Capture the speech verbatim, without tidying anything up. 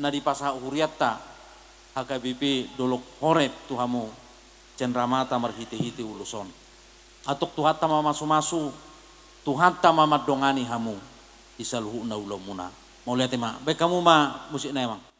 na dipasahat hurianta H K B P Dolok Horeb tu hamu, cenramata marhite-hite ulos on. Antong Tuhanta ma mamasumasu, Tuhanta ma mandongani hamu di saluhutna ulaonmuna. Mauliate ma, baen hamu ma musikna, Amang.